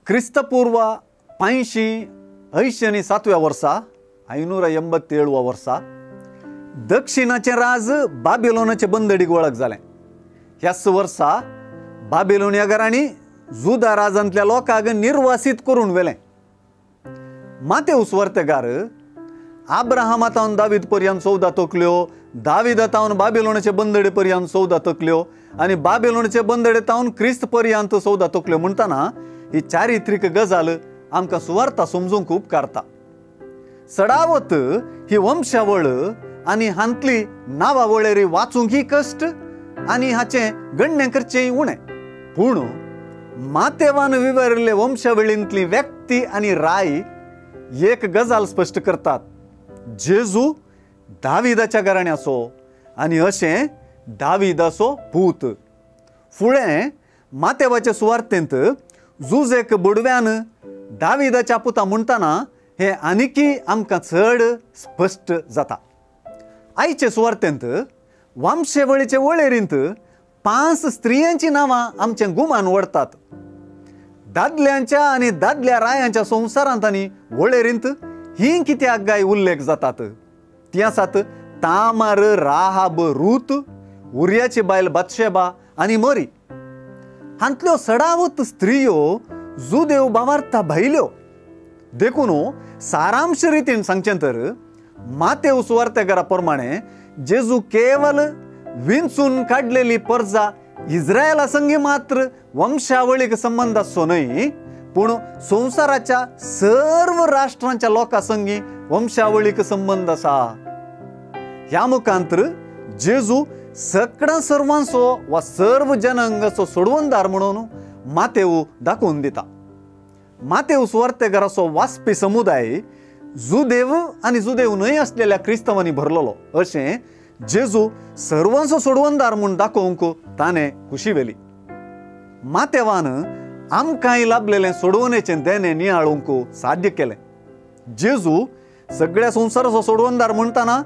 क्रिस्तपूर्व 587 वर्सा 587 वर्सा दक्षिणाचें राज बाबिलोनाचे बंदडीक वळख जालें। ह्याच वर्सा बाबिलोनिया घरांनी जुदा राजांतल्या लोकांक निर्वासीत करून व्हेलें। मातेवस वर्तेगार आब्राहामा तावन दावीद पर्यंत 14 तकल्यो, दाविदा तावन बाबिलोनाचे बंदडे पर्यंत 14 तकल्यो आनी बाबिलोनाचे बंदडे तावन क्रिस्त पर्यंत 14 तकल्यो म्हणटना ही चारित्रीक गजाल आमकां सुवार्ता समजूंक उपकारता। सडावत ही वंशावळ आनी हांतली नांवा वळेरी वाचूंकय कश्ट आनी हाचें गणणें करचें उणें, पूण मातेवान विवरिल्ले वंशावळींतली व्यक्ती आनी राय एक गजाल स्पश्ट करतात, जेजू दाविदाच्या घराण्याचो आनी अशें दाविदाचो पूत। फुडें मातेवाचे सुवार्तेंत जुजेक बुडव्यान दाविदाच्या पुता म्हणटना हें आनीकय आमकां चड स्पश्ट जाता। आयचे सुवार्तेंत वंशवळीचे वळेरींत 5 स्त्रियांचीं नांवां आमचें गुमान वडतात। दादल्यांच्या आनी दादल्या रायांच्या संवसारांत आनी वळेरींत हीं कित्याक गाय उल्लेख जातात? तीं आसात तामार, राहाब, रूत, उरियाची बायल बातशेबा आनी मरी। हांतल्यो सडावत स्त्रियो जुदेव बावार्ता भायल्यो। देखून सारांश रितीन सांगचें तर मातेव सुवार्तेगारा प्रमाणे जेजू केवल विंचून काडलेली परजा इस्रायला संगी मात्र वंशावळीक संबंद आसचो न्हय, पूण संवसाराच्या सर्व राष्ट्रांच्या लोकां संगी वंशावळीक संबंद आसा। ह्या मुखांतर जेजू सगळ्या सर्वांचो वा सर्व जनांगाचो सोडवणदार म्हणून मातेव दाखोवन दिता। मातेव सुवार्तेगाराचो वाचपी समुदाय जुदेव आनी जुदेव न्हय आसलेल्या क्रिस्तांवांनी भरलेलो अशें जेजू सर्वांचो सोडवणदार म्हूण दाखोवंक ताणें खुशी व्हेली। मातेवान आमकांय लाभलेलें सोडवणेचें देणें नियाळूंक साध्य केलें। जेजू सगळ्या संवसाराचो सोडवणदार म्हणटना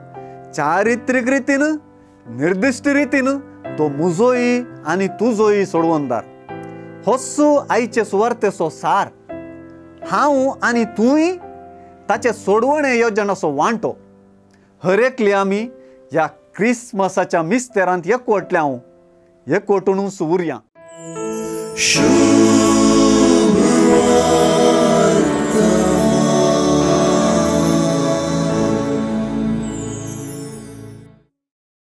चारित्रीक रितीन, निर्दिश्ट रितीन तो मुजोय आनी तुजोय सोडवणदार। होच आयचे सुवार्तेचो सार। हांव आनी तूंय ताचे सोडवणे येवजणाचो वांटो। हर एकली आमी ह्या क्रिसमसाच्या मिस्तेरांत एकवटल्या, एकवटूनच उरया।